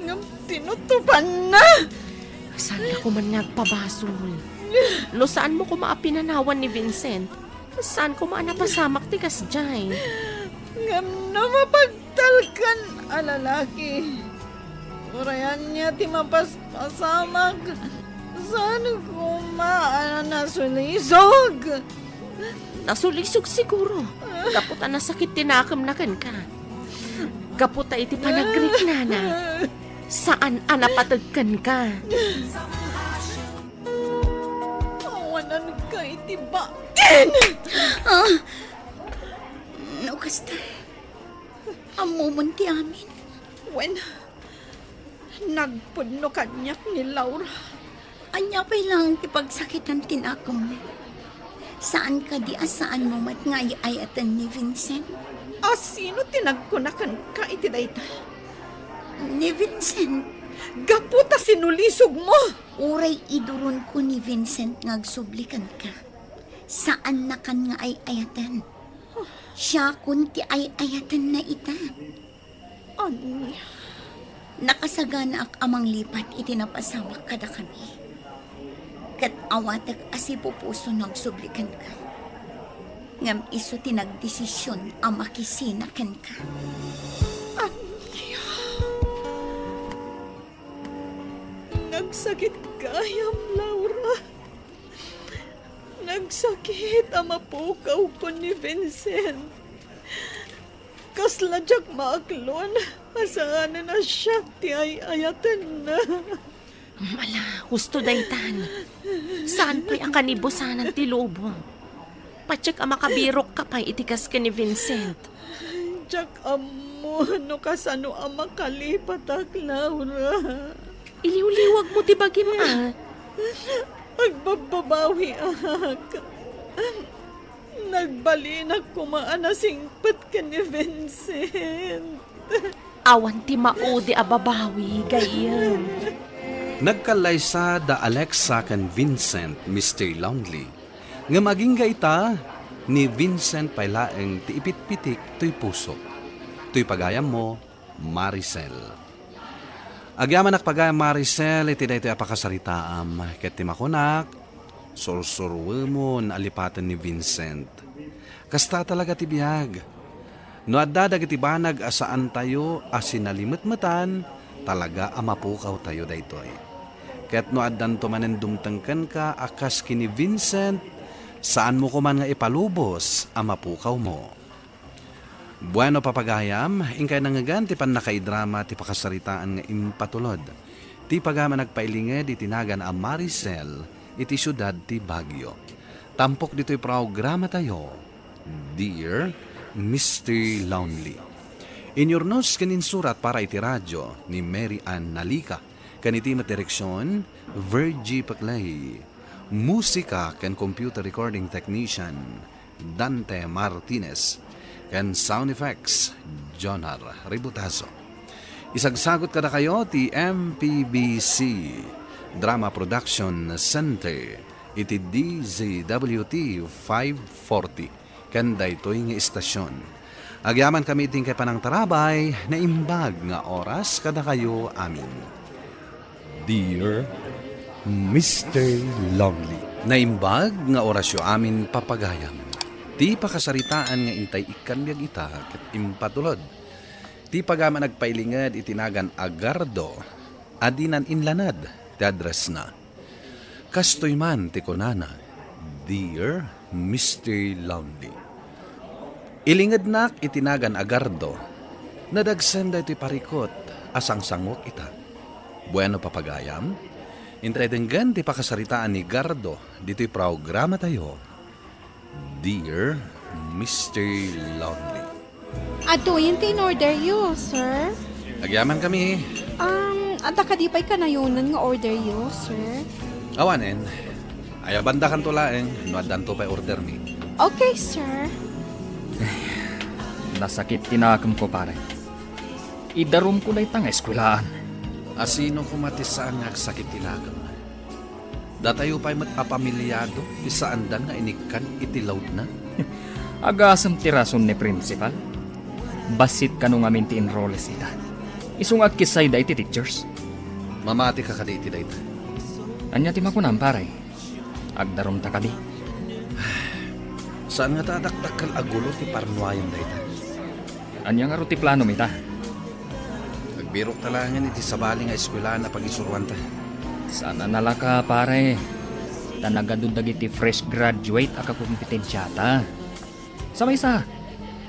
ngem tinutupanna! Saanka koman nga agpabasol. No saanmo koma a pinanawan ni Vincent, saan koma a napasamak ti kasdiay. Ngem no mapag- Talkan a lalaki. Uray ania ti mapaspasamak, saan koma a nasulisog. Nasulisog siguro. Gapu ta nasakit ti nakemna kenka. Gapu ta iti panagriknana, saan a napateg kenka. Awananka iti batin! Ah! No kasta, Ammomon ti amin. Wen, nagpudno kaniak ni Laura. Ania pay laeng ti pagsakitan ti nakemmo? Saan kadi a saanmo met nga ay-ayaten ni Vincent? A sino ti nagkuna kenka iti dayta? Ni Vincent. Gapu ta sinulisogmo! Uray iduronko ni Vincent nga agsubli kenka, saannakan nga ay-ayaten. Siakon ti ay-ayatenna ita. Ania? Nakasaganaak a manglipat iti napasamak kadakami. Ket awatek a sipupuso no agsubli kenka. Ngem isu ti nagdesision a makisina kenka. Ania? Nagsakit gayam, Laura. Nagsakit a mapukawkon ni Vincent. Kasla diak maaklon a saanen a siak ti ay-ayatenna. Ala, husto daytan. Saan pay a kanibusanan ti lubong? Patiek a makabirokka pay iti kas ken ni Vincent. Diak ammo no kasano a makalipatak, Laura. Iliwliwagmo ti bagim, a. Agbabbabawiak. Nagbalinak koma a nasingpet ken ni Vincent. Awan ti maudi a babawi, gayyem. Nagkallaysa da Alexa ken Vincent, Mister Lonely. Ngem agingga ita, ni Vincent pay laeng ti ipitpitik toy puso. Toy pagayammo, Maricel. Agyamanak pagayam, Maricel, iti daytoy a pakasaritaam, ket ti makunak, sursuruemon a lipaten ni Vincent. Kasta talaga ti biag. No adda dagiti banag a saantayo a sinalimetmetan, talaga a mapukawtayo daytoy. Ket no addanto manen dumteng kenka a kas ken ni Vincent, Saanmo koman nga ipalubos a mapukawmo. Bueno, papagayam, inkay nangngegan ti pannakaidrama ti pakasaritaan nga impatulod ti pagayam a nagpailinged iti nagan a Maricel iti siudad ti Baguio. Tampok ditoy programatayo, Dear Mister Lonely. Inyurnos ken insurat para iti radio ni Mary Ann Nalica, ken iti met direksion, Virgie Paclay. Musika ken computer recording technician, Dante Martinez, ken sound effects, Jonar Ributazo. Isagsagot kadakayo ti M P B C Drama Production Center iti D Z W T five forty ken daytoy nga istasion. Agyaman kami iti inkay panangtarabay, naimbag nga oras kadakayo amin. Dear Mister Lonely. Naimbag nga orasyo amin, papagayam. Ti pakasaritaan nga intay ikkan biag ita ket impatulod ti pagayam a nagpailinged iti nagan a Gardo a dinan inlanad ti addressna. Kastoy man ti kunana, Dear Mister Lonely. Ilingednak iti nagan a Gardo, nadagsen daytoy parikut a sangsanguek ita. Bueno, papagayam, intay denggen ti pakasaritaan ni Gardo ditoy programatayo, Dear Mister Lonely. Adtoyen ti in-order yo, sir. Agyaman kami. Um, adda kadi pay kanayonan nga order yo, sir? Awanen. Ayabandakanto laeng no addanto pay order mi. Okay, sir. Nasakit ti nakemko, pare. Idarumko dayta nga eskuelaan. Asino koma ti saan nga agsakit ti nakem? Datayo pay met a pamiliado ti saandan nga inikkan iti loadna. Agasem ti rason ni Principal. Bassit kano ngamin ti enrollees ita. Isu nga agkissayda iti teachers. Mamatika kadi iti dayta? Ania ti makunam, pare? Agdarumta kadi? Saan ngata a dakdakkel a gulo ti parnuayen dayta? Ania ngarud ti planom ita? Agbirokta laengen iti sabali nga eskuelaan a pagisuroanta. Saan a nalaka, pare. Ta nagadu dagiti fresh graduate a kakompetensiata. Sa maysa,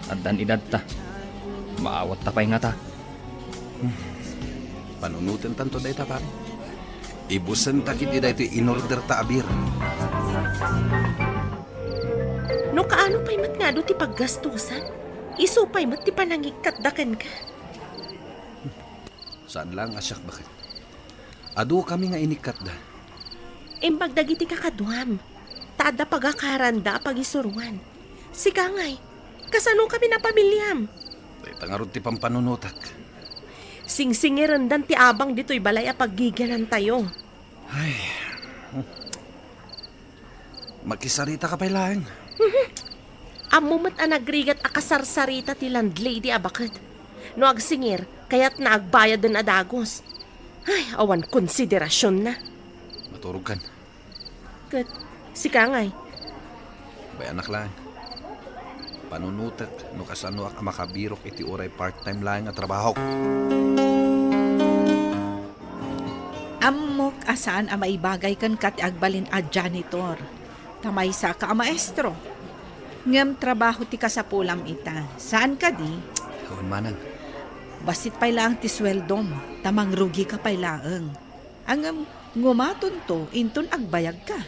addan edadta. Maawatta pay ngata. Panunotentanto dayta, pare. Ibusenta ketdi daytoy in-orderta a beer. No kaano pay met nga adu ti paggastosan, isu pay met ti panangikkatda kenka. Saan laeng a siak, baket. Adukami nga inikkatda. Imbag dagiti kakaduam, ta adda pagakaranda a pagisuroan. Sika ngay, kasano kami a pamiliam? Dayta ngarud ti pampanunotak. Singsingirendan ti abang ditoy balay a paggigianantayo. Ay. Makisarita ka pay laeng. Ammo met a nagrigat a kasarsarita ti landlady a baket. No agsingir, kayatna agbayaden a dagus. Ay, awan konsiderasionna. Maturog kan. Ket sika ngay? Bayanak laeng. Panunotek no kasanoak a makabirok iti uray part-time laeng a trabahok. Ammok a saan a maibagay kenka ti agbalin a janitor, ta maysaka a maestro. Ngem trabaho ti kasapulam ita, saan kadi? Wen, manang. Bassit pay laeng ti sueldom, ta mangrugika pay laeng. Ngem ngumatonto inton agbayagka.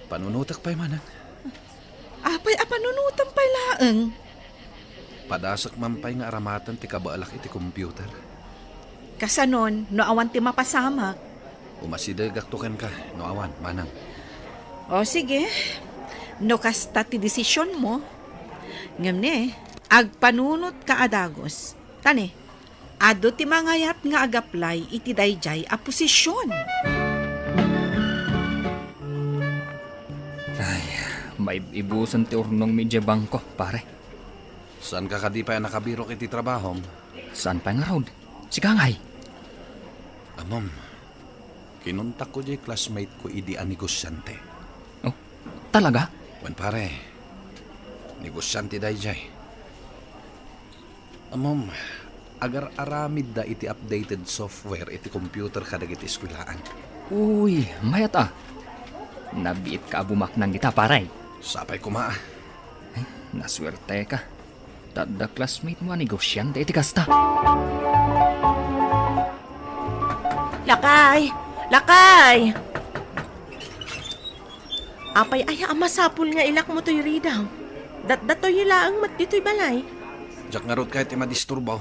Panunotek pay, manang. Apay a panunotem pay laeng? Padasek man pay nga aramaten ti kabaelak iti computer. Kasanon, no awan ti mapasamak? Umasidegakto kenka, no awan, manang. O, sige. No kasta ti desisionmo. Ngem ne, agpanunotka a dagus. Ta ne, adu ti mangayat nga agaplay iti daydiay a posision. Ay, maib-ibusen ti urnongmi idiay bangko, pare. Saanka kadi pay a nakabirok iti trabahom? Saan pay ngarud? Sika ngay? Ammom, kinontakko diay classmate ko idi a negosiante. Oh, talaga? Wen, pare, negosiante daydiay. Ammom, agar-aramidda iti updated software iti computer kadagiti eskuelaan. Uy, mayat a. Nabiitka a bumaknang ita, pare. Sapay koma. Ay, nasuerteka. Ta adda classmate mo a negosyante iti kasta. Lakay! Lakay! Apay aya a masapul nga ilakmo toy ridaw? Datdatoy laeng met ditoy balay. Diak ngarud kayat ti madisturbo.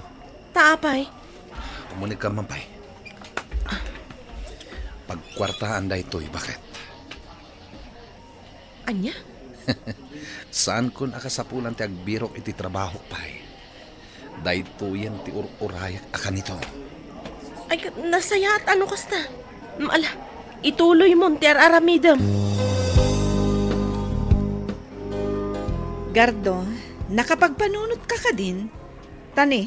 Ta apay? Umunegkam man pay. Pagkuartaan daytoy, baket. Ania? Saankon a kasapulan ti agbirok iti trabahok pay. Daytoyen ti ur-urayak a kanito. Ay, ka-, nasayaat a no kasta. Mm, ala, ituloymon ti ar-aramidem. Gardo, nakapagpanunotka kadin? Tani,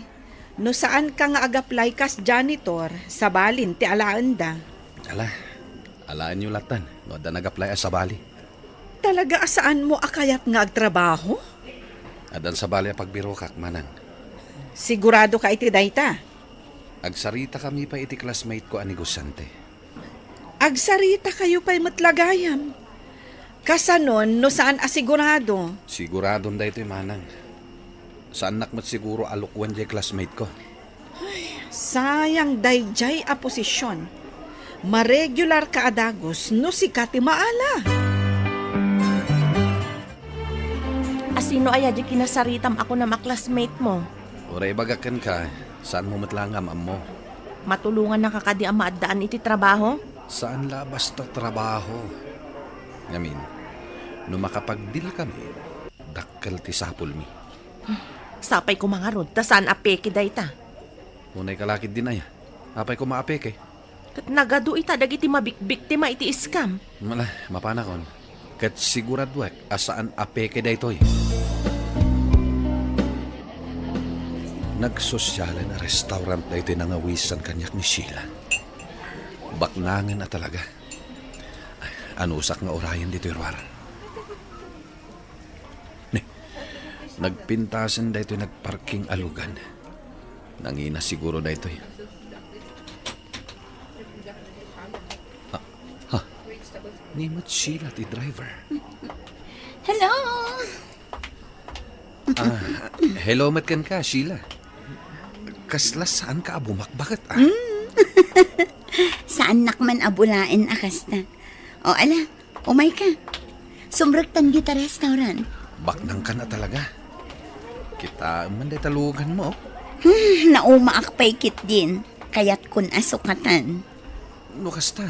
no saanka nga ag-apply kas janitor, sabalin ti alaenda. Ala, alaenyo latan no adda nag-apply a sabali. Talaga a saanmo a kayat nga agtrabaho? Addan sabali a pagbirokak, manang. Siguradoka iti dayta? Agsaritakami pay iti classmate ko a negosyante. Agsaritakayo pay met la gayam. Kasanon no saan a sigurado? Siguradon daytoy, manang. Saannak met siguro a lukwan jay classmate ko. Ay, sayang dayjay a posisyon. Maregularka a dagus no sika ti maala. Asino aya di kinasaritam a kunam a classmate mo? Uray ibagak kenka, saanmo met la nga am-ammo. Matulongannaka kadi a maaddaan iti trabaho? Saan la a basta trabaho. Ngamin, no makapagdilkami, dakkel ti sapulmi. Sapay koma ngarud, ta saan a peke dayta. Unay ka lakid din aya. Apay koma a peke? Ket nagadu ita dagiti mabikbiktima iti scam. Mala, mapanakon. Ket siguraduek a saan a peke daytoy. Nagsosialen a restaurant daytoy nangawisan kaniak ni Sheila. Baknangen a talaga. Anusak nga urayen ditoy ruar. Ne, nagpintasen daytoy nagparking a lugan. Nangina siguro daytoy. Ah, ha? Ni met Sheila ti driver. Hello! Ah, hello met kenka, Sheila. Kasla saanka a bumakbaket, ah? Mm. Saannak man a bulaen a kasta. O, ala, umayka. Sumrektan dita restaurant. Baknangkan a talaga. Kitaem man dayta luganmo, oh. Hmm, naumaak pay ketdin. Kayatkon a sukatan. No kasta,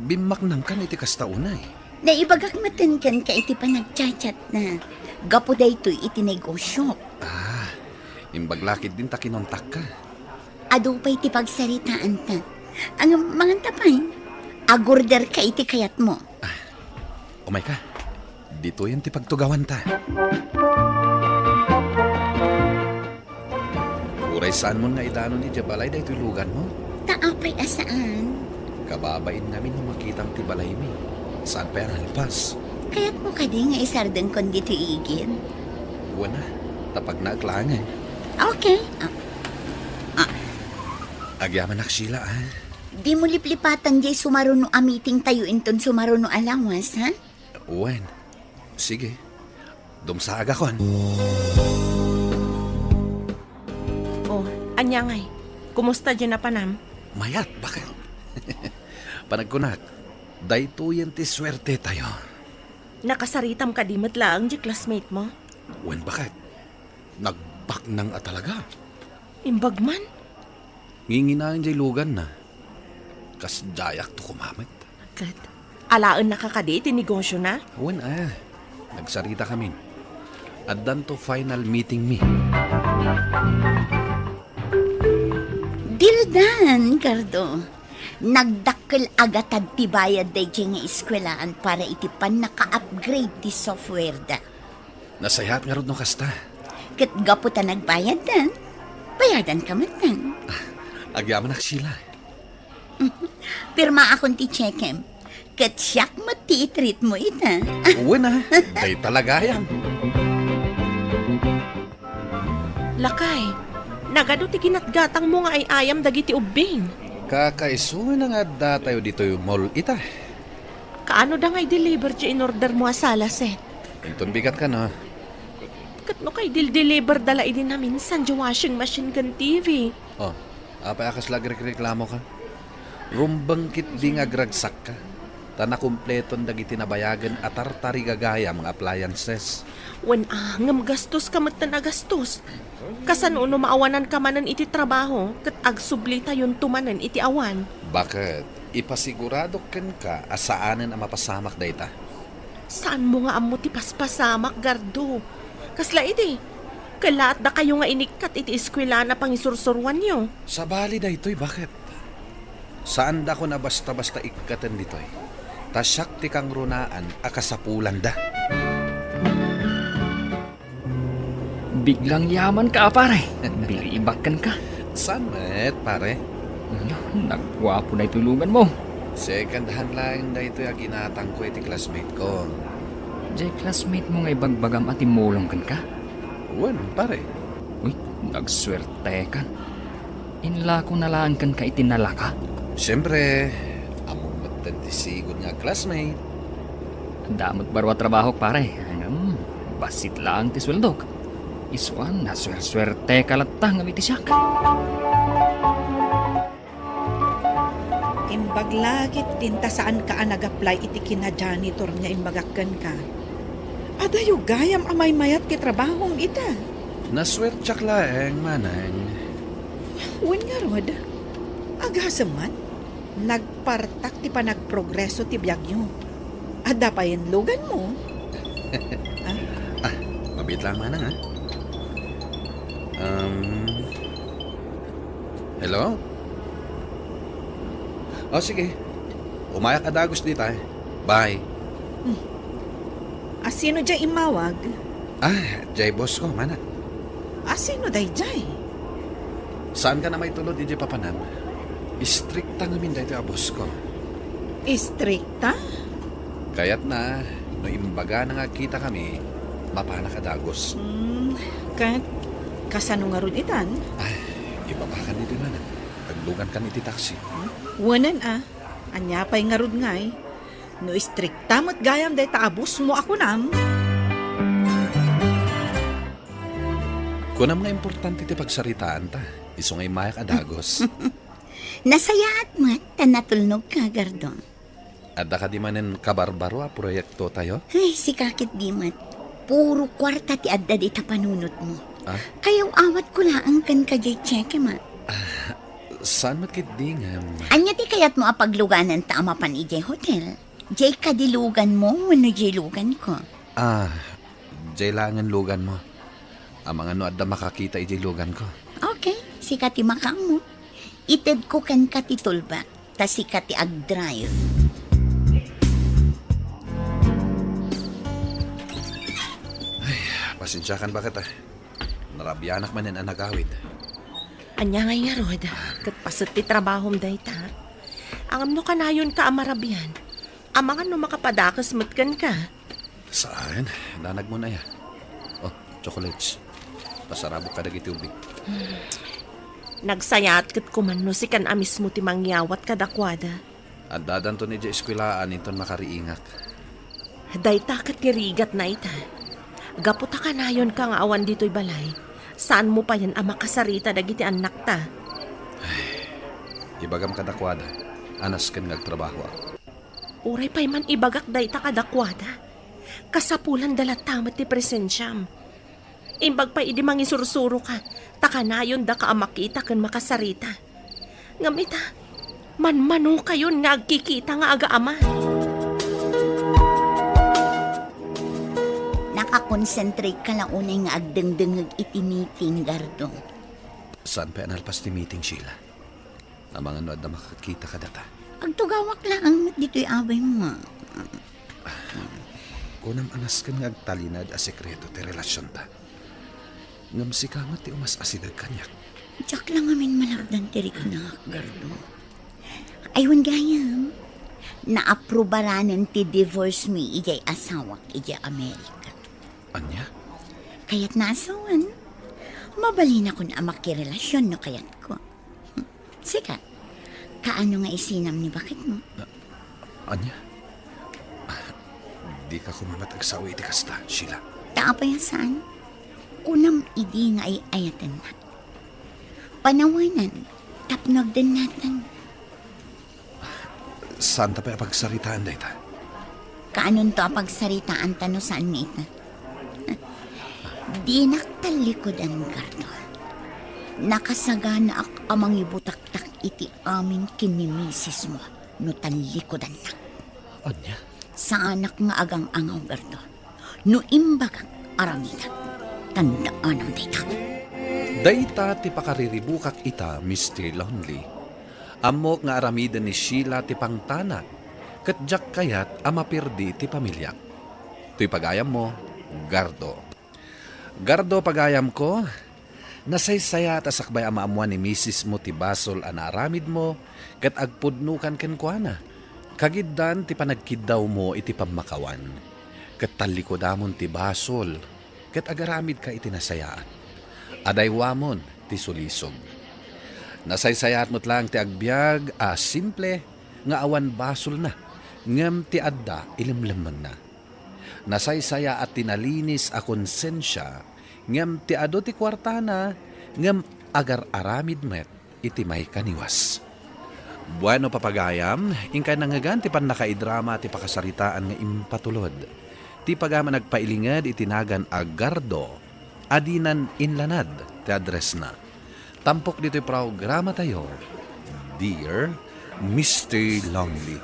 bimmaknangkan iti kasta unay. Naibagak metten kenka iti panagchatchatna. Gapu daytoy iti negosiok. Ah, imbag la ketdin ta kinontakka. Adu pay ti pagsaritaanta. Ngem manganta pay. Agorderka iti kayatmo. Ah, umayka. Ditoyen ti pagtugawanta. Uray saanmon nga idanon idiay balay daytoy luganmo? Ta apay a saan? Kababain ngamin no makitam ti balaymi. Saan pay a nalpas? Kayatmo kadi nga isardengkon ditoy igid? Wen a, ta pagnaek laengen. Okay. Ah. Ah. Agyamanak, Sheila, ah. Dimo liplipatan diay sumaruno a meeting tayo inton sumaruno a lawas, ha? Wen. Sige. Dumsaagakon. Oh, ania ngay? Kumusta diay napanam? Mayat, baket. Panagkunak, daytoyen ti suerte tayo. Nakasaritam kadi met laeng diay classmate mo? Wen, baket. Nagbaknang a talaga. Imbag man? Nginginaen diay luganna. Kasdiayakto koma met. Ket, alaennaka kadi iti negosiona? Wen a, nagsaritakamin. Addanto final meetingmi. Dildan, Gardo. Nagdakkel a gatad ti bayad daydiay nga eskuelaan para iti pannaka-upgrade ti software da. Nasayaat ngarud no kasta. Ket gapu ta nagbayaddan, bayadanka metten. Agyamanak, Sheila. Pirmaakon ti chekem. Ket siak met ti i-treat mo ita. Wen a, dayta la gayam. Lakay, nagadu ti ginatgatangmo nga ay-ayam dagiti ubbing. Kakaisuan a nga adda tayo ditoy mall ita. Ano da nga i-deliver ti in-order mo a sala set? Inton bigat kano. Ket no kay dil-deliver da la idi naminsan ti washing machine ken T V? Oh, apay a kasla agrekreklamoka? Rumbeng ketdi nga agragsakka, ta nakumpleton dagiti nabayagen a tartarigagayam nga appliances. Wen a, ngem gastoska metten a gastos. Kasano no maawananka manen iti trabaho, ket agsublitayonto manen iti awan? Baket, ipasiguradok kenka a saanen a mapasamak dayta. Saanmo nga ammo ti paspasamak, Gardo. Kasla idi, kellaat dakayo nga inikkat iti eskuelaan a pangisursuroanyo. Sabali daytoy, baket? Saandakon a basta-basta ikkaten ditoy, ta siak ti kangrunaan a kasapulanda. Biglang yamanka, a, pare. Biriibak kenka. Saan met, pare? Ania, nagguapo daytoy luganmo. Second hand laeng daytoy a ginatangko iti classmate ko. Diay classmate mo nga ibagbagam a timmulong kenka? Wen, pare. Uy, nagsuertekan. Inlako na laeng kenka iti nalaka? Siempre, ammom metten ti sigud nga classmate. Adda met baro a trabahok, pare. Ngem, bassit laeng ti sueldok. Isuan, nasuersuerteka latta ngem iti siak. Imbag la ketdin ta saanka a nag-apply iti kina-janitor nga imbagak kenka. Adayo gayam a maymayat ti trabahom ita. Nasuertiak laeng, manang. Wen ngarud, agasem man, nagpartak ti panagprogreso ti biagyo. Adda payen luganmo? Ah? Ah, mabiit laeng, manang, ha? Um, hello? O, sige. Umayak a dagus dita. Bye. Hmm. A, sino diay immawag? Ah, diay boss ko, manang. A, sino daydiay? Saankan a maitulod idiay papanam? Istrikta ngamin daytoy a boss ko. Istrikta? Kayatna, no imbagana nga agkitakami, mapanak a dagus. Hmm, ket kasano ngarud itan? Ay, ibabakan ditoy, manang. Aglugankan iti taxi. Wenen a, ania pay ngarud ngay? No istrikta met gayam dayta a boss mo a kunam. Kunam nga importante ti pagsaritaanta, isu nga immayak a dagus. Nasayaat met ta natulnogka, Gardo. Adda kadi manen kabarbaro a proyektotayo? Ay, sika ketdi met. Puro kuarta ti adda dita panunotmo. Ah? Kayaw-awatko laeng kenka diay tsekem a. Ah, saan met ketdi ngem? Ania ti kayatmo a paglugananta a mapan idiay hotel? Diay kadi luganmo wenno diay luganko? Ah, diay laengen luganmo. Amangan no adda makakita idiay luganko. Okay, sika ti makaammo. Itedko kenka ti toolbox, ta sika ti agdrive. Ay, pasensiakan, baket, a. Narabianak manen a nagawid. Ania ngay ngarud, ket paset ti trabahom dayta. Ngem no kanayonka a marabian, amangan no makapadakes met kenka. Saan? Danagmon aya. Oh, chocolates. Pasarabok kadagiti ubing. Nagsayaat ket kuman no sikan a mismo ti mangyawat kadakuada. Addadanton idiay eskuelaan inton makariingak. Dayta ket ti rigatna ita. Gapu ta kanayonka nga awan ditoy balay, saanmo payen a makasarita dagiti annakta. Ibagam kadakuada a nasken nga agtrabahoak. Uray pay man ibagak dayta kadakuada, kasapulanda latta met ti presensiam. Imbag pay idi mangisursuroka, ta kanayondaka a makita ken makasarita. Ngem ita, manmanokayon nga agkikita nga agaama. Nakakonsentrate ka la unay nga agdengdengngeg iti meeting, Gardo. Saan pay a nalpas ti meeting, Sheila? Amangan no adda makakita kadata. Agtugawak laeng met ditoy abaymo. Kunam a nasken nga agtalinaed a sekreto ti relasionta. Ngem sika met ti umas-asideg kaniak. Diak la ngamin malapdan ti riknak, Gardo. Ay, wen gayam, naaprobaranen ti divorce mi idiay asawak idiay Amerika. Ania? Kayatna a sawen, mabalinakon a makirelasion no kayatko. Sika, kaano nga isinam ni baketmo? A-, ania? Dika koma met agsao iti kasta, Sheila. Ta apay a saan? Kunam idi nga ay-ayatennak. Panawanan tapno agdennatan. Saanta pay a pagsaritaan dayta? Kaanonto a pagsaritaanta no saan nga ita? Dinak tallikudan, Gardo. Nakasaganaak a mangibutaktak iti amin ken ni misismo no tallikudannak. Ania? Saanak nga agang-angaw, Gardo. No imbagak, aramidak. Tandaanam dayta. Dayta ti pakariribukak ita, Mister Lonely. Ammok nga aramiden ni Sheila ti pangtanak, ket diak kayat a maperdi ti pamiliak. Toy pagayammo, Gardo. Gardo, pagayamko, nasaysayaat a sakbay a maammuan ni misismo ti basol a naaramidmo ket agpudnokan kenkuana. Kagiddan ti panagkiddawmo iti pammakawan, ket tallikodamon ti basol ket agaramidka iti nasayaat. Adaywamon ti sulisog. Nasaysayaat met laeng ti agbiag a simple nga awan basolna, ngem ti adda ilemlemmengna. Nasaysayaat ti nalinis a konsensia, ngem ti adu ti kuartana, ngem agar-aramid met iti maikaniwas. Bueno, papagayam, inkay nangngegan ti pannakaidrama ti pakasaritaan nga impatulod. Ti pagayam a nagpailinged iti nagan a Gardo, adinan inlanad ti addressna. Tampok ditoy programatayo, Dear Mister Lonely.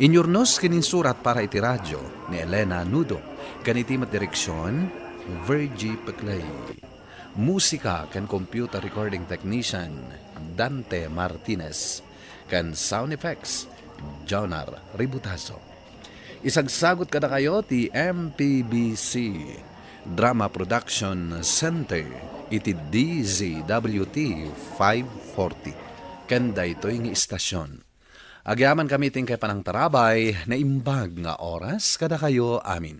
Inyurnos ken insurat para iti radio ni Elena Nudo, ken iti met direksion, Virgie Peclay. Musika ken computer recording technician, Dante Martinez, ken sound effects, Jonar Ributazo. Isagsagut kadakayo ti M P B C Drama Production Center iti D Z W T five forty ken daytoy nga istasyon. Agyamankami iti inkay panangtarabay, naimbag nga oras kadakayo amin.